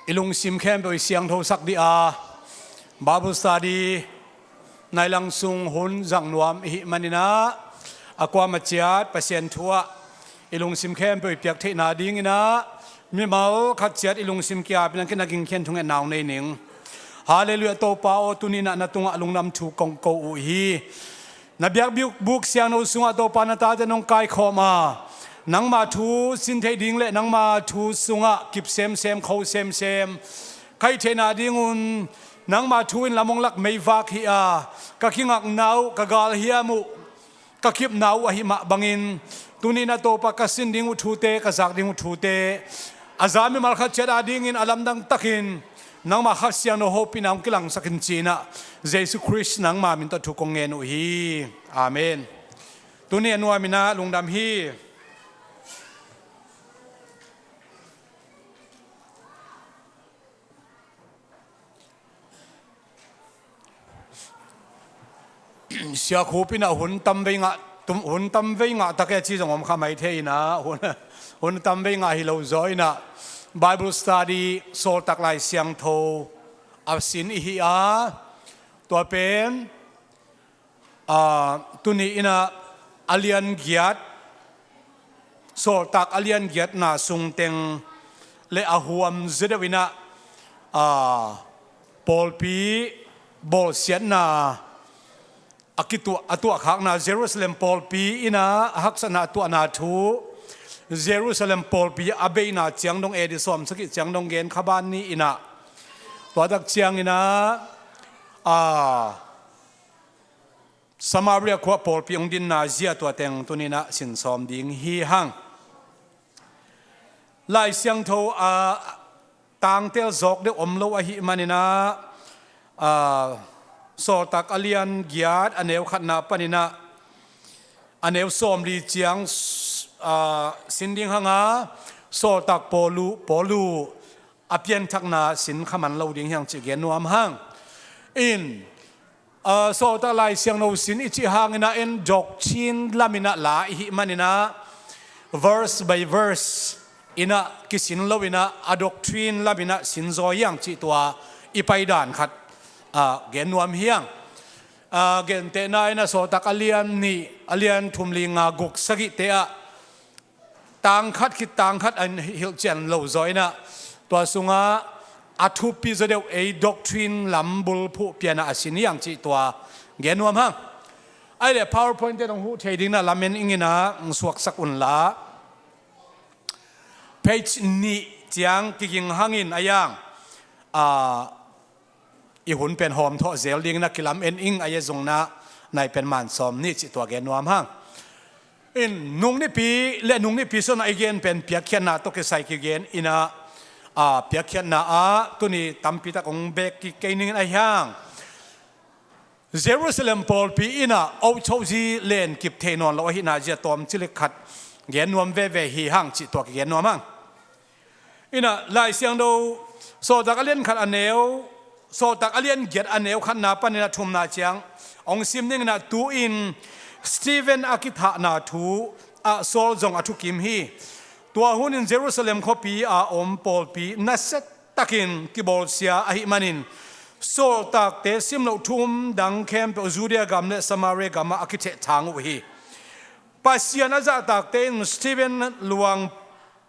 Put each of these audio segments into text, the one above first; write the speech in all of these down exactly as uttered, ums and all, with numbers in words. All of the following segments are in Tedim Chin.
I lungsim khempeuh i siangthosak dih a, Bible study nai lang sung hun zang nuam i hih manin ah, a kuamah ciat Pasian thu ah i lungsim khempeuh i piak theihna dingin ah, mimal khat ciat i lungsim ki-apin ah kinaging khian thungetna hong nei ning. Halleluiah. Topa aw, tuni-in ah na tungah lungdam thu kong ko uh hi. Na biakbuk siangtho sungah Topa na tate nong kaikhawm a, nangma thu sin theih ding le nangma thu sungah kip semsem, kho semsem ka hih theihna dingun, nangma thu in lam hong lak meivak hi a, ka kingakna uh, ka galhiam uh, ka kipna uh ahih mah bangin, tuni-in ah Topa ka sin ding uh thute, ka zak ding uh thute, a za mimal khat ciat adingin a lamdang takin nangma Kha Siangtho hopihna hong kilangsak in ci-in ah, Jesu Khrist nangma min tawh thu kong ngen uh hi. Amen. Tuni a nuam-in ah lungdam hi. Sia Khup in ah hun tam vei ngah, tum, hun tam vei ngah tak e ci zong om kha maithei in ah, hun, hun tam vei ngah hi lo zaw in ah, Bible study, Sawltak Lai Siangtho a sin i hi a, tua pen, a, tuni-in ah a lian giat, Sawltak a lian giatna sungteng le a huam zaw-in ah, a, pawlpi bawlsiatna a kituah, a tuahkhakna, Jerusalem pawlpi in ah a haksatna a tuahna thu, Jerusalem pawlpi a beina ciang dong, A D sawm sagih ciang dong gen kha ban ni in ah, tua tak ciangin ah, a, Samaria khua pawlpi hong dinna zia, tua teng tuni-in ah sin sawm ding hi hang. Lai Siangtho a tangtel zawk deuh om lo ahih manin ah, a, Sawltak a lian giat a neu khatna panin ah a neu sawmli ciang, a, sin ding hang a, Sawltak Paulu, Paulu a pianthakna sin kha man lo ding hi hang cih gen nuam hang. In, a, Sawltak Lai Siangtho sin i cih hangin ah, en, doctrine lamin ah la i hih manin ah, verse by verse in ah kisin lo-in ah, a doctrine lamin ah sin zaw hi hang cih tua i paidan khat, a, gen nuam hi hang. A, gentehna in ah Sawltak a lian nih, a lian thum, li, nga, guk, sagihte ah tang khat khit tang khat a hilhcian lo zaw-in ah, tua sungah a thupi zaw deuh ei doctrine lam bulphuh pian ah a sin hi hang cih tua gen nuam hang. Ahih leh PowerPoint te dong huh thei dingin ah lamen ingin ah suaksak unla. Page nih ciang kiging hangin a yang, a, i hun pen hawm thawh zel dingin ah kilamen ing, a, i zungna nai pen man sawm nih cih tua gen nuam hang. In, nung nipi le nung nipi sungah i gen pen piakkhiatna tawh kisai kigen in ah, a, piakkhiatna ah tuni tampi tak hong bek kik kei ning in, a, hiang Jerusalem pawlpi in ah ochozi len kip thei nawn lo ahihna zia tawm cilik khat gen nuam veve hi hang cih tua kigen nuam hang. In ah Lai Siangtho, Sawltak a lian khat a neu, Sawltak a lian giat a neu khatna panin ah thumna ciang hong sim ning in ah, tu-in Stephen a kithahna thu ah Saul zong a thukim hi. Tua hunin Jerusalem khuapi a om pawlpi nasia takin kibawlsia ahih manin, sawltakte sim loh thu-um dang khempeuh Judea gam le Samaria gamah a kithehthang uh hi. Pasian a zahtakte in Stephen luang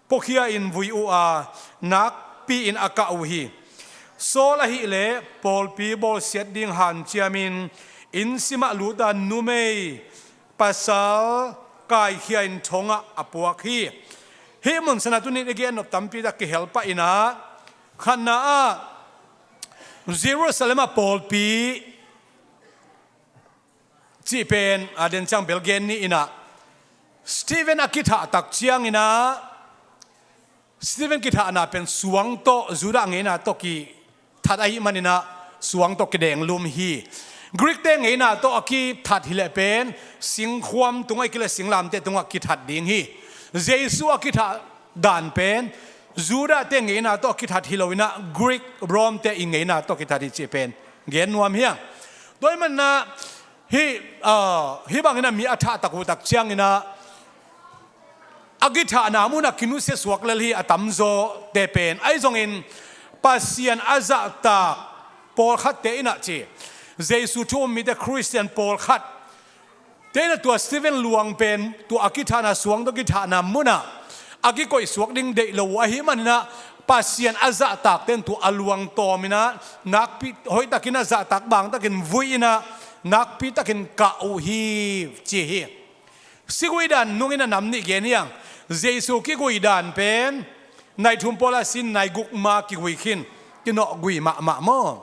puakhia-in vui uh a, nakpi-in a kah uh hi. Saul ahih leh pawlpi bawlsiat ding hanciamin, inn simah lut a, numei pasal kaikhia-in thongah a puak hi. Hih mun sanah tuni-in i gen nop tampi tak kihel pah in ah, khatna ah Jerusalem ah pawlpi cih pen, a, den ciang bel gen ni in ah, Stephen a kithah tak ciangin ah, Stephen kithahna pen suang tawh, Judah ngeina tawh kithat ahih manin ah suang tawh kidenglum hi. Greek-te ngeina tawh a kithat hi leh pen singkhuam tungah, ahih kei leh singlamteh tungah kithat ding hi. Jesu a kithah dan pen Judah-te ngeina tawh a kithat hi lo in ah, Greek, Rome-te i ngeina tawh kithat hi cih pen gen nuam hi hang. Tua ahih manin ah, hih, ah, hih bangin ah mi a thah tak uh tak ciangin ah, a kithahna munah kinusia suak lel hi a tamzawte pen. Ahi zongin Pasian a zahtak pawlkhatte in ah ci, Jesu thu um mite, Khristian pawlkhat te in ah tua Stephen luang pen tua a kithahna, suang tawh kithahna munah a kikoihsuak ding deih lo uh ahih manin ah, Pasian a zahtakte in tua a luang tawm in ah nakpi hoihtakin ah zahtak bangtakin vui in ah nakpitakin kah uh hi, ci hi. Sigui dan nungin a nam nih gen hi hang. Jesu kigui dan pen nai thum pawl a sin nai guk ma kigui khin, kinawhgui mahmah maw?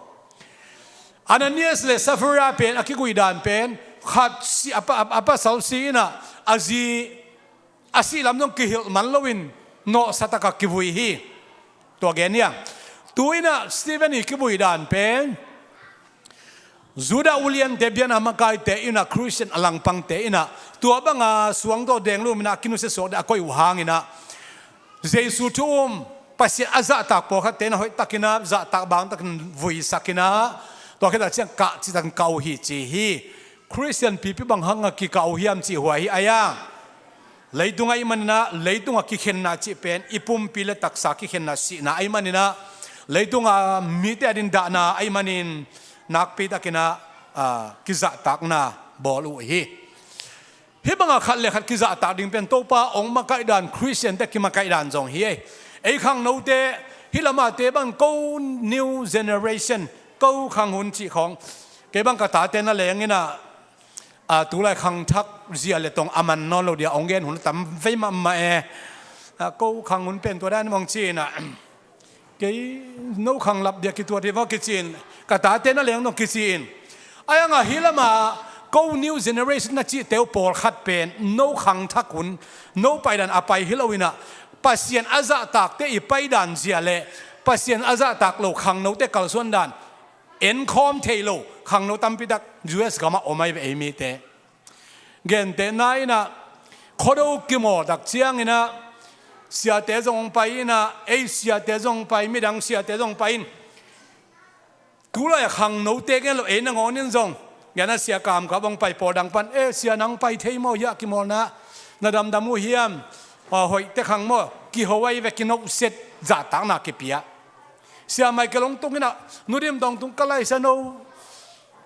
Ananias le Safira pen a kigui dan pen khat si, a pa, a pasal si in ah a zi a sih lam zong kihilh man loin nawhsa taka kivui hi. Tua gen hi hang. Tu in ah Stephen i kivui dan pen Judah uliante, biakna makaite in ah, Khristian a langpangte in ah tua banga suang tawh deng lum in ah kinusia suak ding a koih uh hangin ah Jesu thu um, Pasian a zahtak pawlkhatte in ah hoihtakin ah zahtak bangtakin vuisak in ah tua khit ah ciang kah citakin kah uh hi, ci hi. Khristian pipi bang hanga kikah uh hiam cih huai hi a, leitung ahih manin ah, leitunga kikhenna cih pen i pumpi le taksa kikhenna, sihna ahih manin ah, leitunga mite a ding dahna ahih manin nakpitakin ah, ah, kizahtakna bawl uh hi. Hih banga khat le khat kizahtak ding pen Topa hong makaih dan, Khristiante kimakaih dan zong hi ei. Ei khangnote, hih lamahte bang ko new generation, ko khang hun cih khawng, kei bang ka tate na leng in ah, a, tulai khangthak zia le tong a man nawn lo dia hong gen hun a tam vei mahmah e. A, ko khang hun pen tua dan mong ci in ah, kei no khang lap dia kituat hi vaw kici in, ka tate na leng dong kici in. Ai ang a hih lama ko new generation na cihte uh pawlkhat pen no khangthak hun, no paidan a pai hi lo in ah, Pasian a zahtakte i paidan zia le Pasian a zahtak lo khangnote kalsuan dan enkhawm thei lo khangno tampi tak U S gamah om ahi ve, ei mite. Gentehna in ah, Khuado kimawl tak ciangin ah, siate zong hong pai in ah, ei siate zong hong pai, midang siate zong hong pai in. Tulai a khangnote gen lo, ei nangawn in zong, gen a sia kamkap hong pai, pawl dang pan, "E sia, nang pai thei maw, hiah kimawlna na damdam uh hiam? A, hoihte khang maw?" Kiho ahi ve, kinohset, zahtakna kipia. Sia Michael hong tung in ah, "Nu Dim Tawng tung ka lai sia, no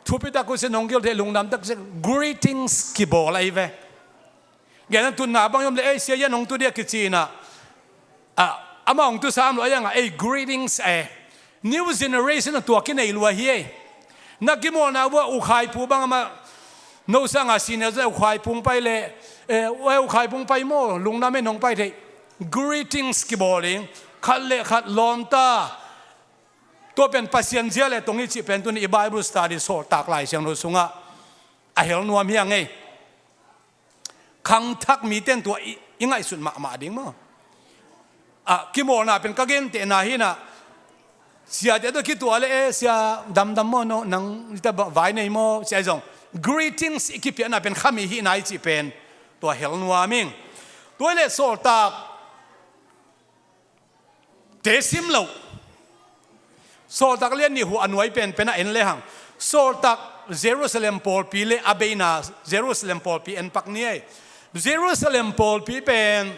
thupi tak uh sia, nong gil thei, lungdam tak sia," greetings kibawl ahi ve. Gen a tutna bang hi om le, "Ei sia, hiah nong tu dia?" kici in ah, a, amah hong tu sam lo, ai ang a, ei greetings e. New generation a tua kinei lua hi ei. Na kimawlna uh ah ukhaipu bang amah, no sanga senior zong ukhaipu hong pai le, e, e ukhaipu hong pai maw, lungdam e, nong pai thei. Greetings kibawl ing, khat le khat lawmta. Tua pen Pasian zia le tong hi cih pen tuni i Bible study Sawltak Lai Siangtho sungah a hel nuam hi a ngei. Khangthak mite in tua i, i ngaihsut mahmah ding maw? A, kimawlna pen ka gentehna hi in ah, siate tawh kituah le, "E sia, damdam maw, no, nang nita vai nei maw?" ci a zong, greetings i kipiahna pen khami hihna i cih pen tua hel nuam ing. Tua le Sawltak te sim lo. Sawltak a lian nih hu a nuai penpen a en lehang, Sawltak Jerusalem pawlpi le a beina Jerusalem pawlpi en pak ni ei. Jerusalem pawlpi pen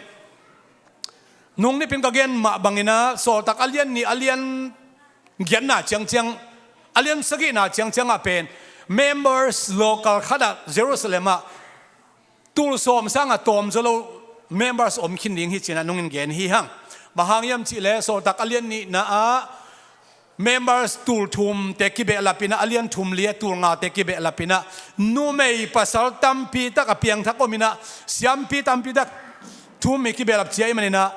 nung nipin ka gen mah bangin ah, Sawltak a lian nih, a lian giatna ciangciang, a lian sagihna ciangciang ah pen members local khat ah Jerusalem ah tul sawm sang a tawmzaw lo members om khin ding hi ci in ah nungin gen hi hang. Bang hang hiam cih leh Sawltak a lian nihna ah members tul thumte kibehlap in ah, a lian thum li ah tul ngate kibehlap in ah, numei pasal tampi tak a piangthak om in ah, siampi tampi tak thu-um mi kibehlap ci ahih manin ah,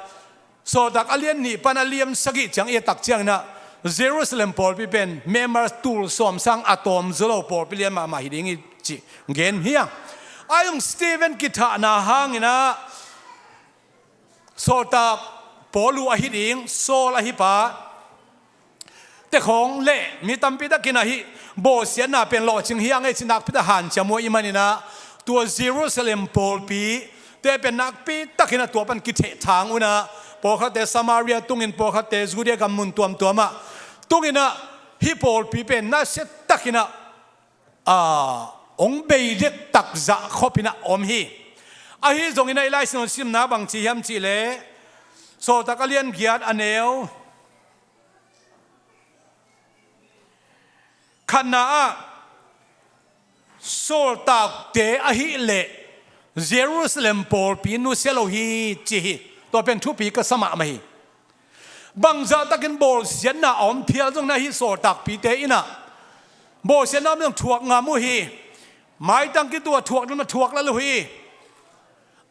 Sawltak a lian nih pan a lian sagih ciang i et tak ciangin ah, Jerusalem pawlpi pen members tul sawm sang a tawmzaw lo pawlpi lian mahmah hi ding hi ci gen hi hang. Ai zong Stephen kithahna hangin ah, Sawltak Paul uh ahi ding, Saul ahi pa te khawng le mi tampi takin ah hih bawlsiatna pen lawhcing hi a ngei cih nakpi tak hanciam uh ahih manin ah, tua Jerusalem pawlpi te pen nakpi takin ah tua pan kithehthang un ah, pawlkhatte Samaria tungin, pawlkhatte Judea gam mun tuamtuam ah tungin ah, hih pawlpi pen nasia takin ah, a, hong bei dektak zah khop in ah om hi. Ahi zongin ah i Lai Siangtho simna bang ci hiam cih leh, Sawltak a lian giat a neu Khatna ah, sawltakte ahih leh Jerusalem pawlpi nusia lo hi ci hi. Tua pen thupi ka sa mahmah hi. Bangzah takin bawlsiatna a om phial zongin ah hih sawltakpite in ah bawlsiatna om zong thuak ngam uh hi. Maitang kituak thuak ding mah thuak lel uh hi.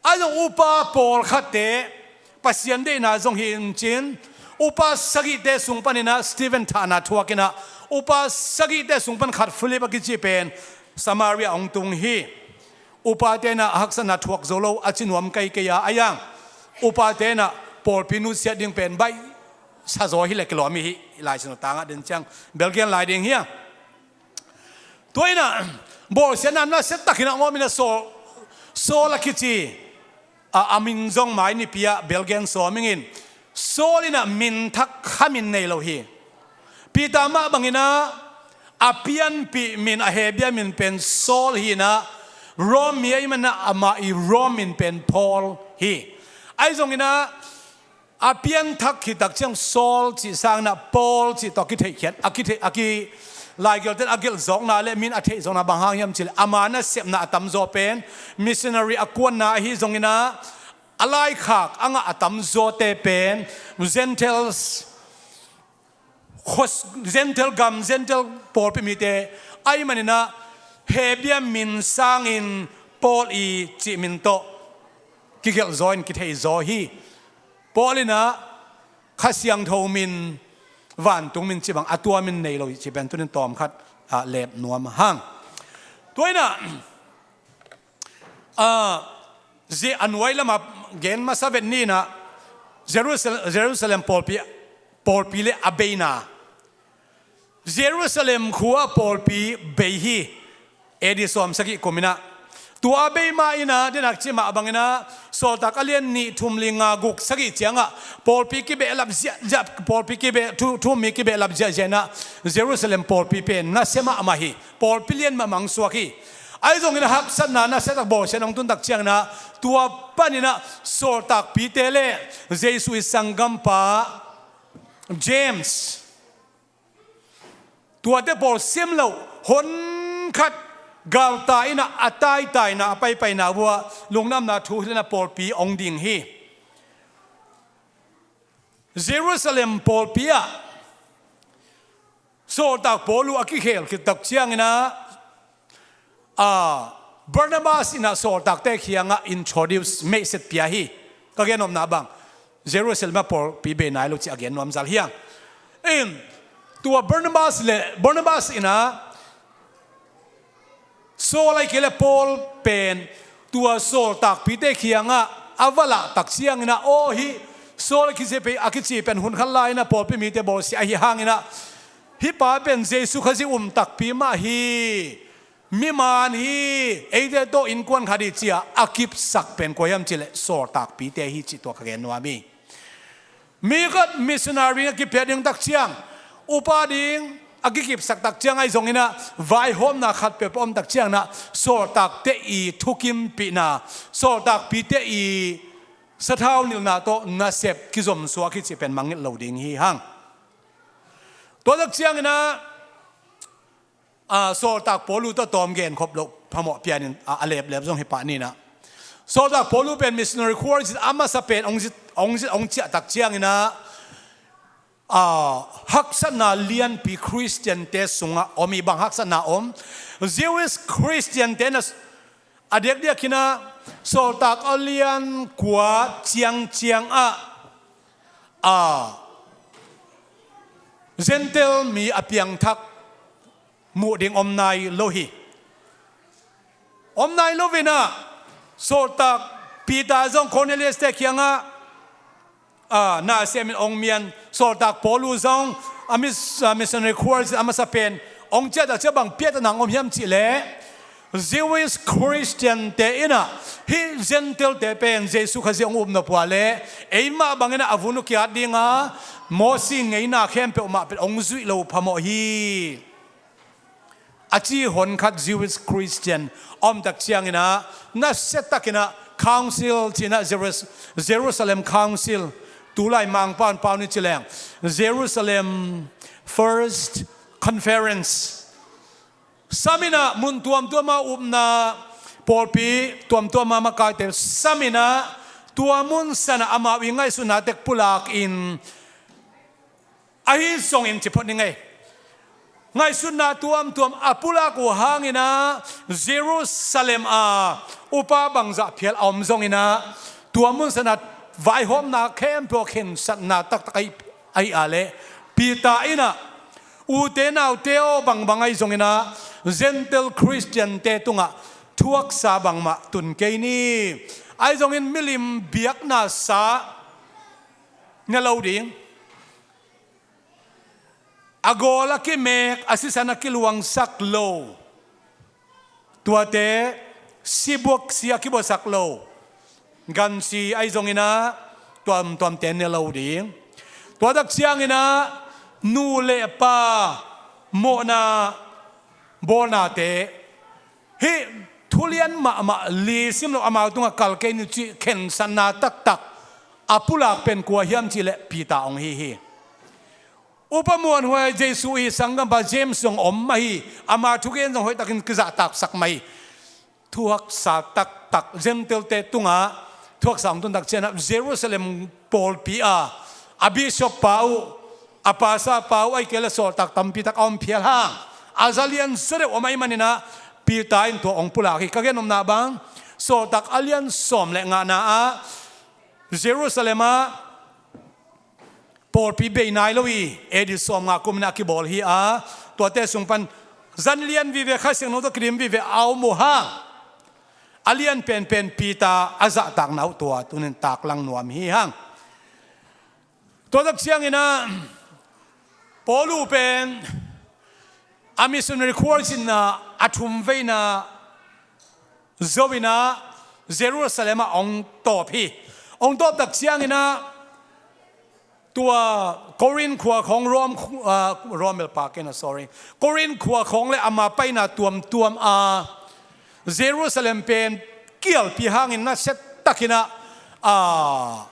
Ahi zong upa pawlkhatte Pasian deihna zong hi in cin, upa sagihte sung panin ah Stephen thahna thuak in ah upa sagihte sung pan khat Philip a kici pen Samaria hong tung hi. Upate in ah a haksatna thuak zo lo a ci nuam kei kei a, a yang upate in ah pawlpi nusiat ding pen baih sa zaw hi leh kilawm hi. Hih Lai Siangtho tangah den ciang bel gen lai ding hi a. Tua in ah bawlsiatna nasia takin a om in ah Saul, Saul a kici a, a min zong mai nipi ah bel gen sawm ing in, Saul in ah min thak kha min nei lo hi. Peter mah bangin ah a pianpih min, a Hebrew min pen Saul hi in ah, Rome mi ahih manin ah amah i Rome min pen Paul hi. Ahi zongin ah a pianthak khit tak ciang Saul cih sangin ah Paul cih tawh a kitheihkhiat, a kitheih, a ki, laigelhte in a gelh zawkna leh mi in a theih zawkna bang hang hiam cih leh ama nasepna a tamzaw pen missionary a kuanna ahi zongin ah a laikhak a ngah a tamzawte pen Gentiles, khos-, Gentile gam, Gentile pawlpi mite ahih manin ah Hebrew min sangin Paul i cih min tawh kigelh zaw in kithei zaw hi. Paul in ah Kha Siangtho min, vantung min cih bang a tua min nei lo hi cih pen tuni in tawmkhat ah lep nuam hang. Tua in ah, ah, zi a nuai lamah gen masa vet ni in ah Jerusalem, Jerusalem pawlpi, pawlpi leh a beina. Jerusalem khua pawlpi bei hi. A D sawm sagih kum in ah. Tua a bei mah in ah, denak cih mah bangin ah, Sawltak a lian nih, thum, li, nga, guk, sagih ciangah pawlpi kibehlap ziahziah, pawlpi kibeh, thu, thu-um mi kibehlap ziahziah in ah Jerusalem pawlpi pen nasia mahmah hi. Pawlpi lian mahmah hong suak hi. Ahi zongin ah haksatna nasia tak, bawlsiat hong tun tak ciangin ah tua panin ah sawltakpite leh Jesu i sanggampa James, tuate pawl sim loh, honkhat galtai in ah a taitaina, a paipaina uah lungdamna thu hilh in ah pawlpi hong ding hi. Jerusalem pawlpi ah sawltak Paul uh a kikhel khit tak ciangin ah, a, Barnabas in ah sawltakte kiangah introduce, meihset pia hi. Ka gen nopna bang, Jerusalem ah pawlpi bei nai lo cih a gen nuam zal hi hang. In, tua Barnabas leh, Barnabas in ah Saul ahih kei leh Paul pen tua sawltakpite kiangah a va lah tak ciangin ah, aw, hih Saul a kici pen, a kici pen hun khat lai-in ah pawlpi mite bawlsia ahi hangin ah, hih pa pen Jesu Khazih um takpi mah hi, mi man hi, eite tawh innkuan khat hi, ci-a a kipsak pen kua hiam cih leh sawltakpite hi cih tua ka gen nuam hi. Mi khat missionary a kipiak ding tak ciang, upa ding a kikipsak tak ciang ahi zongin ah, vaihawmna khat peuhpeuh om tak ciangin ah, sawltakte i thukimpihna, sawltakpite i sathau nilhna tawh nasep kizomsuak hi cih pen mangngilh lo ding hi hang. Tua tak ciangin ah, a, sawltak Paul uh tawh tawm genkhop loh phamawh pianin, a, a leplep zong hi pah ni in ah. Sawltak Paul uh pen missionary khual zit a masa pen hong zit, hong zit, hong ciah tak ciangin ah, a, haksatna lianpi Khristiante sungah om hi. Bang haksatna om? Jewish Khristiante in ah, a diakdiakin ah, sawltak a lian kua ciangciang ah, a, Gentile mi a piangthak muh ding om nai lo hi. Om nai lo-in ah, sawltak Peter zong Cornelius-te kiangah, a, na siamin hong mian, sawltak Paul uh zong a mis-, a, missionary khual zit a masa pen hong ciah tak ciang bang piattana hong om hiam cih leh, Jewish Khristiante in ah, hih Gentile-te pen Jesu Khazih hong upna pua leh, eimah bangin ah a vun uh ki-at ding a, Mosi ngeina khempeuh mah pen hong zuih loh phamawh hi, a ci honkhat Jewish Khristian a om tak ciangin ah, nasia takin ah council ci-in ah, Jerus-, Jerusalem Council, tulai Mangpau in pau ni ci leng, Jerusalem First Conference, Saminah mun tuamtuama upna pawlpi tuamtuama makaite saminah tua mun sanah amau i ngaihsutna tek pulakin ahi zongin ci phot ni ngei. Ngaihsutna tuamtuam a pulak uh hanginah Jerusalem a upa bangzah phial a om zonginah tua mun sanah vaihawmna khempeuh khensatna taktak ahi, ahi a leh Peter innah ute naute aw bangbang ahi zonginah Gentile Khristiante tungah thuaksa bangmah tun kei ni. Ahi zongin milim biakna sa ne lo ding. A gawl a kimek a sisan a kiluangsak lo. Tuate sibuak si a kibuasak lo. Gansi ahi zonginah tuamtuamte ne lo ding. Tua tak cianginah nu le pa mawhna bawlnate hih thulian mahmah li sim lo amau tungah kal kei ni cih khensatna taktak a pulak pen kua hiam cihleh Peter hong hi hi. Upa muanhuai Jesu i sanggampa James zong om mah hi. Ama thugen zong hoihtakin kizahtaksak mah hi. Thuaksa taktak Gentile-te tungah thuaksa hong tuntak cianah Jerusalem pawlpi a a bishop pa uh, a pastor pa uh, ahih kei leh sawltak tampi tak a om phial hang a za lian zaw deuh om ahih maninah Peter in tua hong pulak hi. Ka gen nopna bang sawltak a lian sawm le ngahna ah Jerusalem ah pawlpi bei nai lo hi. A D sawmnga kumin a kibawl hi a, tuate sung pan zan lian vive, Kha Siangtho tawh kidim vive a om uh hang a lian penpen Peter a zahtakna uh tua tunin taklang nuam hi hang. Tua tak cianginah Paul uh pen a missionary khualzinna a thumveina zoinah Jerusalem ah hong tawp hi. Hong tawp tak cianginah tua Korin khua khawng Rom khu-, ah, Rom melpa kena, sorry, Korin khua khawng le ama paina tuamtuam a Jerusalem pen kialpi hangin nasia takinah, ah,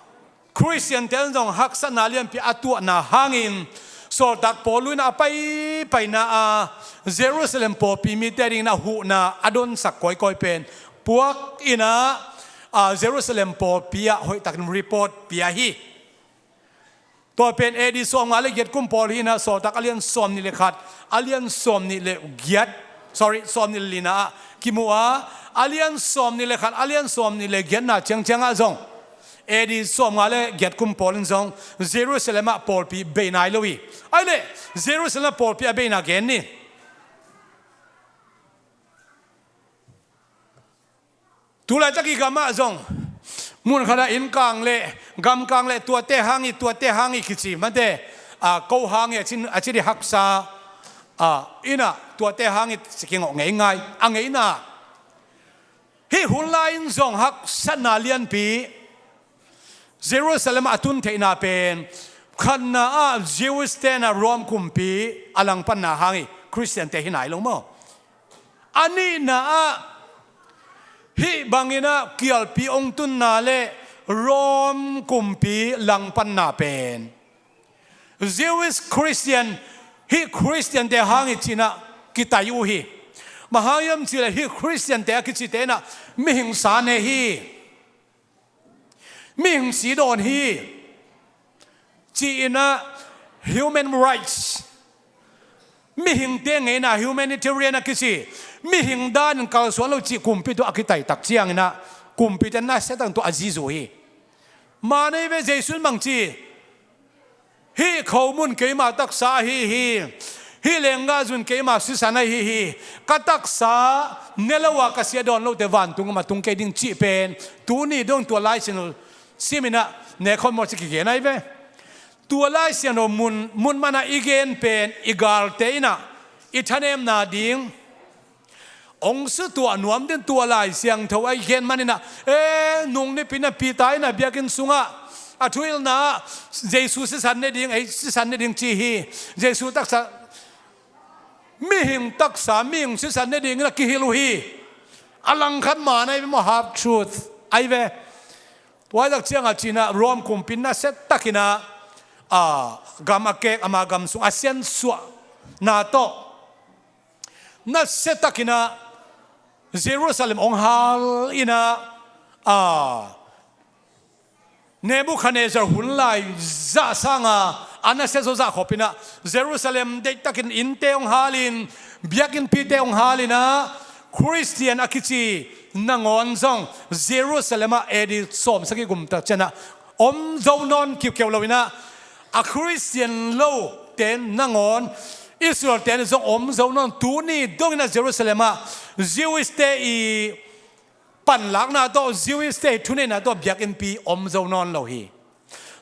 Khristiante in zong haksatna lianpi a tuahna hangin sawltak Paul in a paipaina a Jerusalem pawlpi mite dingin a huhna a donsak kawikawi pen puak innah, a, Jerusalem pawlpi ah hoihtakin report pia hi. Tua pen A D sawmnga le giat kum pawl hinah sawltak a lian sawmnih le khat, a lian sawmnih le giat, sorry, sawmnih le lina ah kimu a, a lian sawmnih le khat, a lian sawmnih le giatna ciangciangah zong A D sawmnga le giat kum pawl in zong Jerusalem ah pawlpi bei nai lo hi. Ahi leh Jerusalem ah pawlpi a beina gen ni. Tulaitak i gamah zong mun khatah innkang le gamkang le tuate hang hi, tuate hang hi kici mate, a, ko hang hi a cin, a cin i haksa, a, innah tuate hang hi ci kingawh ngeingai a ngeina. Hih hun lai-in zong haksatna lianpi Jerusalem ah a tun theihna pen khatna ah Jewish tenah Rome kumpi a langpanna hang hi. Khristiante hi nai lo maw? A nihna ah hih banginah kialpi hong tunna le Rome kumpi langpanna pen Jewish Christian, hih Khristiante hang hi cinah kitai uh hi. Bang hang hiam cihleh hih Khristiante a kicite inah mihing sa ne hi. Mihing si dawn hi. Ci-inah human rights, mihingte ngeina humanitarian a kici, mihing danin kalsuan lo cih kumpi tawh a kitaitak cianginah kumpite nasia takin tua a zizu hi. Manei ve Jesu in bang ci, hih khomun keima taksa ahi hi. Hih lenggahzu in keima sisan ahi hi. Ka taksa ne lo a ka sia dawn lote vantung gam a tung kei ding cih pen tuni dong tua Lai Siangtho siminah ne khawm maw ci kigen ahi ve. Tua Lai Siangtho mun, mun manah i gen pen i galte inah i thanemna ding hong sutuah nuam ding tua Lai Siangtho a i gen maninah, e, nung nipi inah Peter inah biakinn sungah a thuhilhna ah Jesu sisan ne ding, ei sisan ne ding ci hi. Jesu taksa, mihing taksa, mihing sisan ne dingin a kihilh uh hi. A langkhat man ahi ve maw, half truth ahi ve. Tua tak ciangah cinah Rome kumpi in nasia takinah, a, gam a kek, ama gam sung a siansuahna tawh nasia takin ah Jerusalem hong hal in ah, a, Nebuchadnezzar hun lai zah sanga a nasia zaw zah khop in ah Jerusalem deihtakin innte hong hal in, biakinnpite hong hal in ah, Khristian a kici nangawn zong Jerusalem ah A D sawmsagih kum tak ciang ah om zo nawn kiukiau lo in ah, a Khristian lote nangawn, Israel-te zong om zo nawn, tuni dong in ah Jerusalem ah Jewish-te i panlakna tawh, Jewish-te i thuneihna tawh biakinnpi om zo nawn lo hi.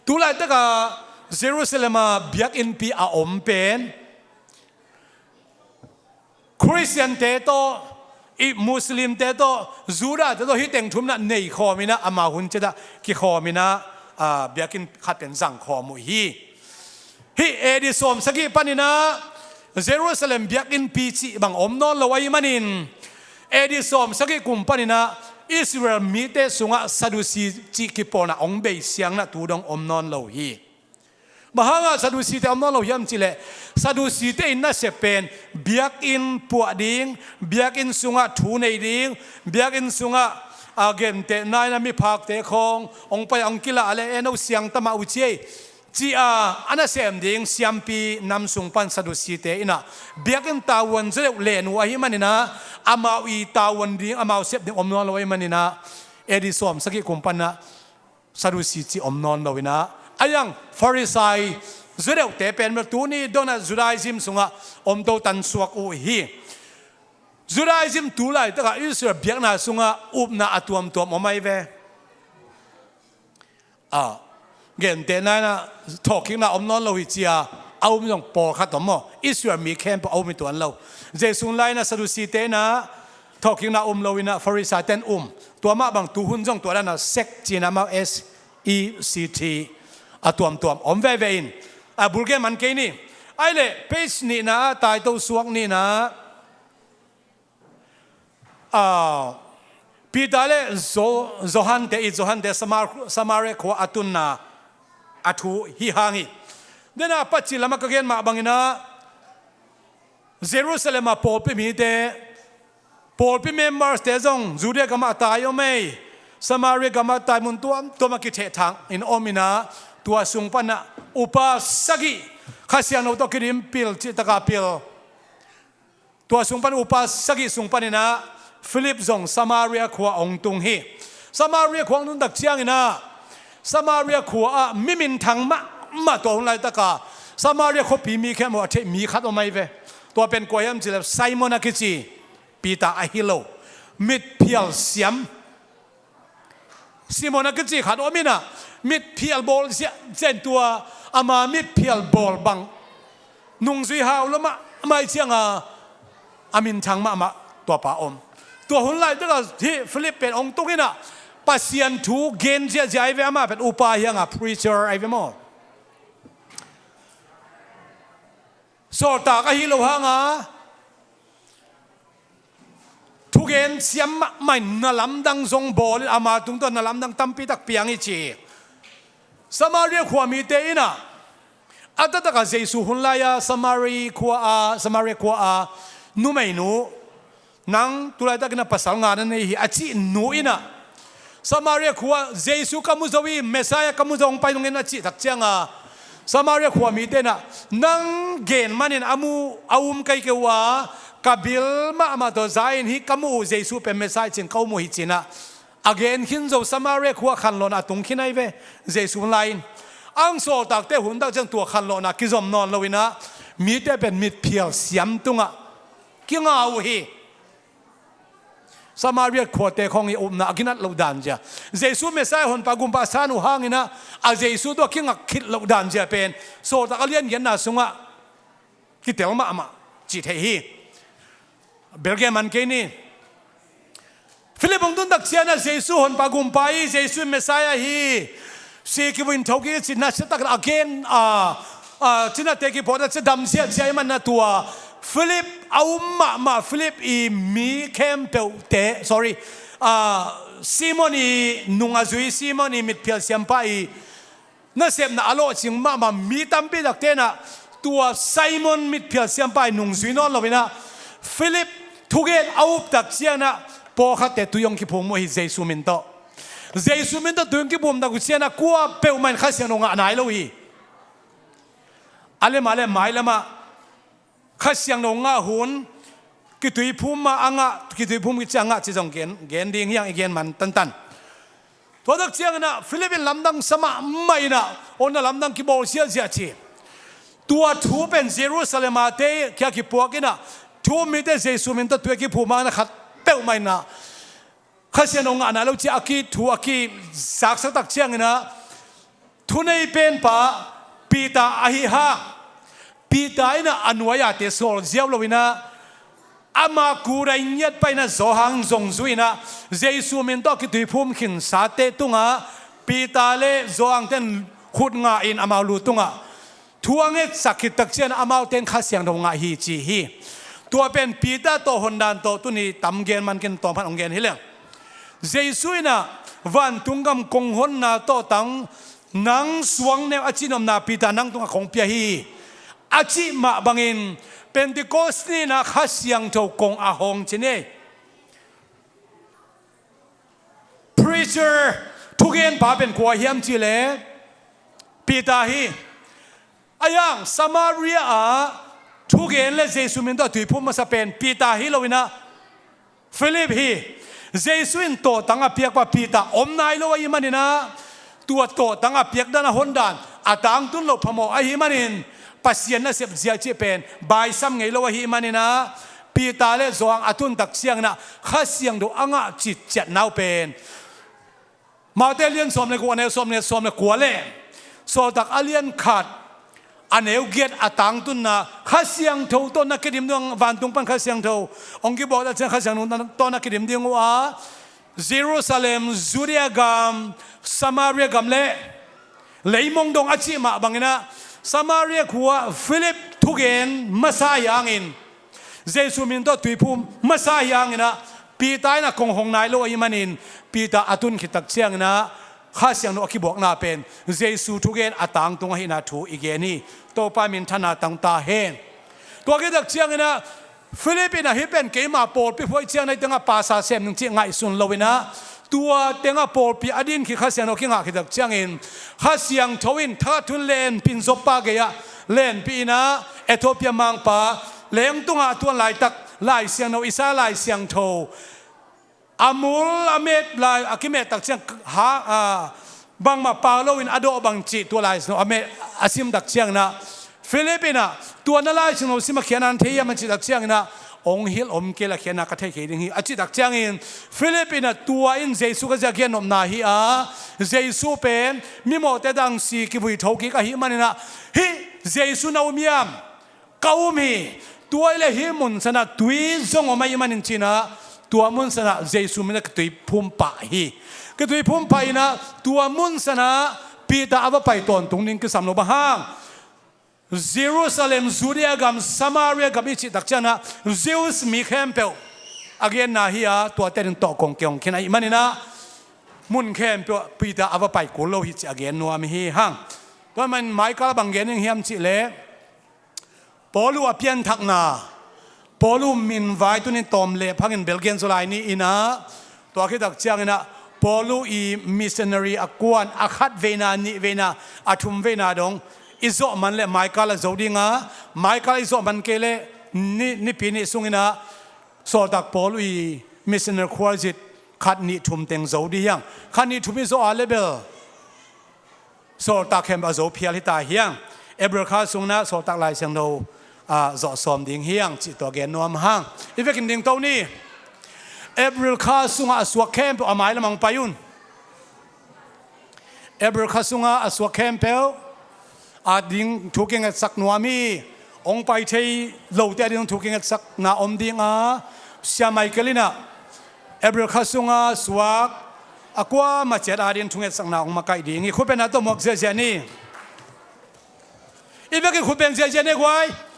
Tu laitak ah Jerusalem ah biakinnpi a om pen Khristiante tawh, i Muslimte tawh, Judate tawh, hih teng thum in ah neikhawm in ah, amau hun ciat ah kikhawm in ah, a, biakinn khat pen zangkhawm uh hi. Hih A D sawmsagih panin ah Jerusalem biakinnpi cih bang om nawn lo ahih manin, A D sawmsagih kum panin ah Israel mite sungah Sadusi cih kipawlna hong beisiang in ah tu dong om nawn lo hi. Bang hangah Sadusite om nawn lo hiam cih leh, Sadusite in nasep pen biakinn puah ding, biakinn sungah thu nei ding, biakinn sungah, a, gentehna in ah miphakte khawng hong pai, hong kilah leh, "E, no siang ta mah uh ci ei," ci-a a nasem ding siampi nam sung pan Sadusite in ah biakinn tavuan zaw deuh len uh ahih manin ah, amau i tavuan ding, amau sep ding om nawn lo ahih manin ah, A D sawmsagih kum pan ah Sadusi cih om nawn lo in ah, a yang Farisai zaw deuhte pen bel tuni dong in ah Judaism sungah om to tan suak uh hi. Judaism tu laitak ah Israel biakna sungah upna a tuamtuam om ahi ve. A, gentehna in ah thawhkikna om nawn lo hi ci-a a um zong pawlkhat om maw? Israel mi khempeuh a um hi tuan lo. Jesu hun lai in ah Sadusite in ah thawhkikna um lo in ah Farisaite in um. Tua mah bang tu hun zong tua dan a sect ci-in ah amau, S E C T, a tuamtuam om veve in. A, bulgem man kei ni. Ahih leh page nihna ah, taito suak nihna ah, a, Peter le Jo-, Johan-te, i Johan-te Samar-, Samaria khua a tunna a thu hih hang hi. Dena paci lamah ka gen mah bangin ah, Jerusalem a pawlpi mite, pawlpi members-te zong Judea gamah tai om ei, Samaria gamah tai, mun tuamtuam a kithehthang in om in ah, tua sung pan ah upa sagih, Kha Siangtho tawh kidim pil, cihtak a pil. Tua sung pan upa sagih sung panin ah Philip zong Samaria khua hong tung hi. Samaria khua hong tun tak ciangin ah, Samaria khua ah mi minthang mahmah, tua hun laitak a Samaria khuapi mi khempeuh a theih mi khat om ahi ve. Tua pen kua hiam cih leh Simon a kici, Peter ahi lo, mitphial siam Simon a kici khat om in ah, mitphial bawl ziahziah in, tua ama mitphial bawl bang nungzui hau lo mahmah ahih ciangin a minthang mahmah tua pa om. Tua hun laitak ah hih Philip pen hong tung in ah, Pasian thu gen ziahziah ahi ve, amah pen upa hi hang a, preacher ahi ve maw. Sawltak ahi lo hang a, thugen siam mahmah in, na lamdang zong bawl in, ama tungtawn na lamdang tampi tak piang hi ci. Samaria khua mite in ah, a taktak a Jesu hun lai a Samaria khua a, Samaria khua a numeinu, "Nang tu laitakin a pasal nga na nei hi," a cih nu in ah, Samaria khua, "Jesu ka mu zo hi, Messiah ka mu zo, hong pai nung in," a cih tak ciangin a, Samaria khua mite in ah, "Nang gen manin a mu, a um kei kei uh a, ka bil mahmah tawh za in hih ka muh uh Jesu pen Messiah ci-in ka um uh hi," ci-in ah, a gen khin zo, Samaria khua khanlawhna a tung khin ahi ve. Jesu lai-in, a sawltakte hun tak ciang tua khanlawhna kizom nawn lo in ah, mite pen mitphial siam tungah kinga uh hi. Samaria khuate khawng i upna a ginat loh dan zia, Jesu Messiah, Honpa Gumpa a san uh hangin ah, a Jesu tawh a kingak khit loh dan zia pen Sawltak a lian giatna sungah kitel mahmah ci thei hi. Belgium an kei ni. Philip hong tun tak ciangin ah Jesu Honpa Gumpa hi, Jesu Messiah hi, si kivui in tho kik hi ci-in ah, a taktak a gen, a, a, cinate kiphawk a, cidam ziahziah ahih manin ah tua Philip a um mahmah, Philip i mi khempeuhte, sorry, a, Simon i nung a zui, Simon i mitphial siampa i nasepna a lawhcing mahmah mi tampi takte in ah, tua Simon mitphial siampa i nung zui nawn lo in ah, Philip thugen a uptak cianginah pawlkhatte tui hong kiphum uh hi, Jesu min tawh. Jesu min tawh tui hong kiphumtak uh cianginah kua peuhmah in Kha Siangtho ngah nai lo hi. A lem a lem mailamah Kha Siangtho ngah hun, kituiphum mah a ngah, kituiphum kici a ngah ci zong gen, gen ding hiang, i gen man tantan. Tua tak cianginah Philip in lamdang sa mahmah inah, on a lamdang kibawl ziahziah ci. Tua thu pen Jerusalem ate kia kipuak inah, thu mite Jesu min tawh tui a kiphum a na khat peuhmah inah Kha Siangtho ngah nai lo ci a kithu a kisaksak tak cianginah, thunei penpa Peter ahi hang, Peter inah a nuai-ate sawl ziau lo inah, ama kura i ngiat pah inah Johan zong zui inah, Jesu min tawh kituiphum khinsate tungah Peter le Johan ten khut ngah in amau lu tungah thu a ngetsak khit tak cianginah amaute in Kha Siangtho ngah hi ci hi. Tua pen Peter tawh hondan tawh tuni tam gen man ken tawm khat hong gen hi leng. Jesu inah vantung gam kong honna tawh tang nang suang neu a cihnopna Peter nang tungah kong pia hi a cih mah bangin Pentecost ni inah Kha Siangtho kong a hong ci ni. Preacher, thugenpa pen kua hiam cihleh Peter hi. A yang Samaria ah thugen le Jesu min tawh tuiphum masa pen Peter hi lo inah Philip hi. Jesu in tawhtang a piakpa Peter om nai lo ahih maninah, tua tawhtang a piakdan a hondan a tangtun loh phamawh ahih manin, Pasian nasep zia cih pen baisam ngei lo ahih maninah, Peter le Johan a tuntak cianginah Kha Siangtho a ngah citciat nau pen Mate a lian sawm le guk, a neu sawm le, sawm le kua le Sawltak a lian khat, a neu giat a tangtunna, Kha Siangtho tawh na kidim ding, vantung pan Kha Siangtho hong kibawl a ciang Kha Siangtho tawh na kidim ding uh a, Jerusalem, Judea gam, Samaria gam le leimong dong a cih mah banginah Samaria khua Philip thugen masa hi hangin, Jesu min tawh tuiphum masa hi hanginah Peter inah kong hong nai lo ahih manin Peter a tun khit tak cianginah Kha Siangtho a kibuakna pen Jesu thugen a tangtung ahihna thu i gen hi. Topa minthanna tang ta hen. Tua khit tak cianginah Philip inah hih pen keima pawlpi phuai ciang nei tengah pasa sem ning cih ngaihsun lo inah, tua tengah pawlpi a din khit Kha Siangtho kingah khit tak ciangin Kha Siangtho in thakhat thun lenpih in Joppa gei-ah lenpih inah Ethiopia mangpa leng tungah tuan laitak Lai Siangtho, Isaiah Lai Siangtho a mul a met lai, a kimet tak ciang ha, a, bangmah pau loin a dawh bang cih tua Lai Siangtho a met, a sim tak cianginah Philip inah tua na Lai Siangtho sim a khiatna na thei hiam a cih tak cianginah hong hilh om kei le khiatna ka thei kei ding hi a cih tak ciangin Philip inah tua in Jesu ka zia gen nopna hi a, Jesu pen mimawhte dangsi kivui thokik ahih maninah hih Jesu na um hiam? Ka um hi. Tua hi le hih mun sanah tui zong om ahih manin cinah tua mun sanah Jesu min a kituiphum pah hi. Kituiphum pah inah tua mun sanah Peter a va pai tawntung ding kisam lo bang hang. Jerusalem, Judea gam, Samaria gam i cih tak cianah Jews mi khempeuh a genna hi a, tuate ding tawh kong kihong khin ahih maninah mun khempeuh ah Peter a va pai kul lo hi cih a gen nuam hi hang. Tua man Michael bang gen ding hiam cih leh Paul uh a pianthakna, Paul uh min vai tunin tawm leh phangin bel gen zaw lai ni inah, tua khit tak cianginah Paul uh i missionary a kuan a khat veina, nih veina, a thum veina dong i zawh man leh Michael a zo ding a, Michael i zawh man kei leh ni, nipi nih sunginah Sawltak Paul uh i missionary khualzin khat nih thum teng zo ding hiang. Khat nih thum i zawh a leh bel Sawltak khempeuh a zo phial hi ta hiang. April kha sungna Sawltak Lai Siangtho, ah, zawh sawm ding hiang cih tua gen nuam hang. I vekin dingto ni. April kha sungah a suak khempeuh a mailam hong pai un. April kha sungah a suak khempeuh a ding thu kingetsak nuam hi. Hong pai thei lote a ding thu kingetsakna om ding a, Sia Michael inah April kha sunga suak a kuamah ciat a ding thungetsakna hong makaih ding hi. Khutbetna tawh muak ziahziah ni. I vekin khutbet ziahziah ni guai.